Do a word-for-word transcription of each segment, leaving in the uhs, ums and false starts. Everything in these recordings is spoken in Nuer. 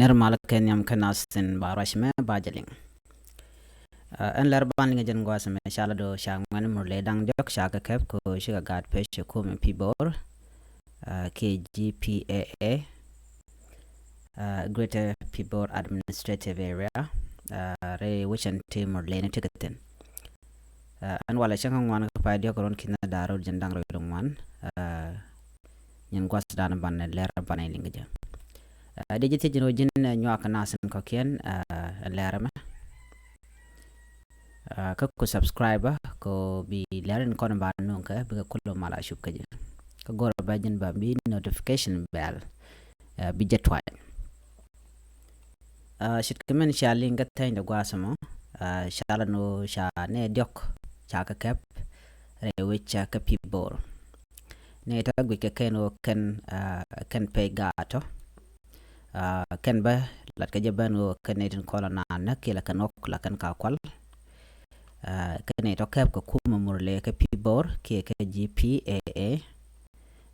Nɛr mal kɛ nhiam kä nath tin ba ruac mɛ ba jɛ liŋ. Ɛn lɛr ban liŋ jɛn gua̱a̱th mɛ ca la do̱ ca ŋuɛn mur lɛ da̱ŋ diɔ̱k ca kɛ kɛp kɛ ɣöö cikɛ gaat pec ɛ kumɛ Pibor, kiɛ G P A A, Greater Pibor Administrative Area, rɛy wecɛn ti mur lɛ ni ti kɛ thi̱n. Ɛn walɛ cäŋ kä ŋuan kä pay diɔ̱k ruɔ̱n ki̱n da̱r rot jɛn da̱ŋ rɛw ŋuan. Nyin gua̱th dan ban lɛr ban liŋ jɛ. Di ji̱ thiec jɛn ɣöö ji̱n nyuak nath tin kɔ̱kiɛn ɛn lɛr mɛ. Kä ku subscribe kä bi lɛr in kɔn ba nuŋ kɛ bikɛ kulɛ mal a cup kä jɛ. Kä go̱rɛ ba ji̱n ba bi notification bell bi jɛ tuany. Ce̱tkɛ min ca liŋ kä thɛny dɛ gua̱a̱th mɔ, ca la ni ɣöö ca nɛ diɔ̱k ca kɛ kɛp rɛy wec kä Pibor. Nɛ ta guic kɛ kɛn ɣöö kɛn kɛn pec gaat tɔ. Kɛn bä lat kɛ jɛ ben ɣöö kɛn nɛ tin kɔn la naan näk kiɛ la kɛn ɣɔk la kɛn ka kual. Kɛn nɛ tɔ kɛp kɛ kumɛ mur lɛ kɛ Pibor kiɛ kɛ G P A A,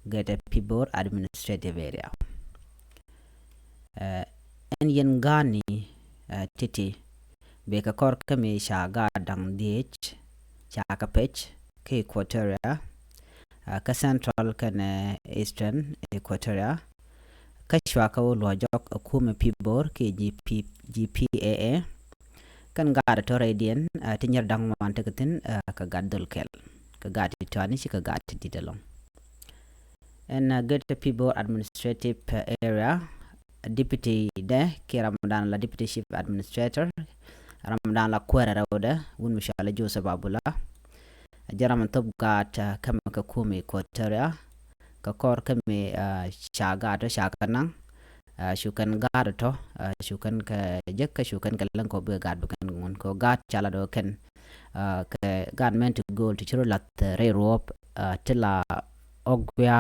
Greater Pibor Administrative Area. Ɛn yɛn ga̱a̱ni ti̱ti̱ bikɛ kɔr kä mi ca gaat da̱ŋ dhiec ca kɛ pec kä Equatoria, kä Central kɛnɛ Eastern Equatoria. Kä cua kä wä luɔ̱c jɔk ɛ kumɛ Pibor kiɛ G P, G P A A. Kɛn gaat tɔ rɛydiɛn ti nyier da̱ŋ wan tekɛ thi̱n kɛ gat dhol kɛl, kɛ gat ti tɔani ci kɛ gat ti di̱t ɛlɔ̱ŋ. Ɛn Greater Pibor Administrative Area, Deputy dɛ kiɛ ram dan la Deputy Chief Administrator, ram dan la kuɛrɛ rɛwdɛ wun mi cɔal Joseph Abula. Jɛ ram thop gaat kɛmɛ kɛ kumɛ Equatoria, kɛ kɔr kɛmɛ ca gaat tɔ ca kɛ naŋ. Cu kɛn gaat tɔ cu kɛn kɛ jek kä cu kɛn kɛ läŋ kɔ bikɛ gaat bikɛn ŋun kɛ gaat ca la dɔ kɛn kɛ gaat mɛn ti go̱o̱l ti ci rɔ lath rɛy ruɔp ti la ɔk guia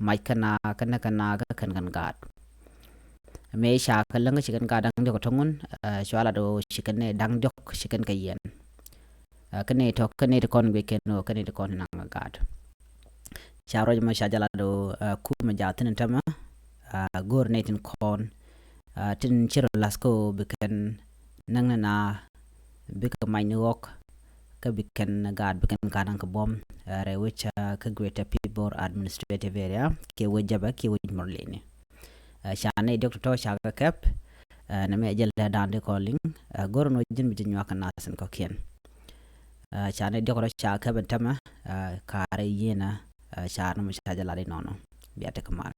mac kɛn a kɛn kɛn a kɛ kɛn kɛn gaat. Mëë ca kɛ läŋ kä ci kɛn gaat da̱ŋ diɔk tɔ̱ŋun, cua la dɔ ci kɛn da̱ŋ diɔk ci kɛn kɛ yɛn. Kä nɛy tɔ kä nɛy ti kɔn guic kɛn ɣöö kä nɛy ti kɔn naŋ kɛ gaat. Ca ruac mɔ ca jɛ la dɔ kumɛ jaathin tämɛ, go̱o̱r nɛy tin kɔn tin ci rɔ lath kä ɣöö bi kɛn näŋ ni na bikɛ mac ni ɣɔk kä bi kɛn gaat bi kɛn gaat naŋ kɛ buɔ̱m rɛy wec kä Greater Pibor Administrative Area kiɛ wec Jɛbɛ kiɛ wec Murlini. Ca nɛy diɔk tɔ̱tɔ̱ ca kɛ kɛp. Nɛ mɛ jɛ lɛ da̱a̱n di kɔn liŋ. Go̱r ni wä ji̱n bi ji̱ nyuak kɛ nath tin kɔ̱kiɛn. Ca nɛy diɔk tɔ̱ ca kɛp ɛn tämɛ. Ka̱rɛ yieenä ca ni mɔ ca jɛ lat inɔnɔ. Bia tekɛ mal.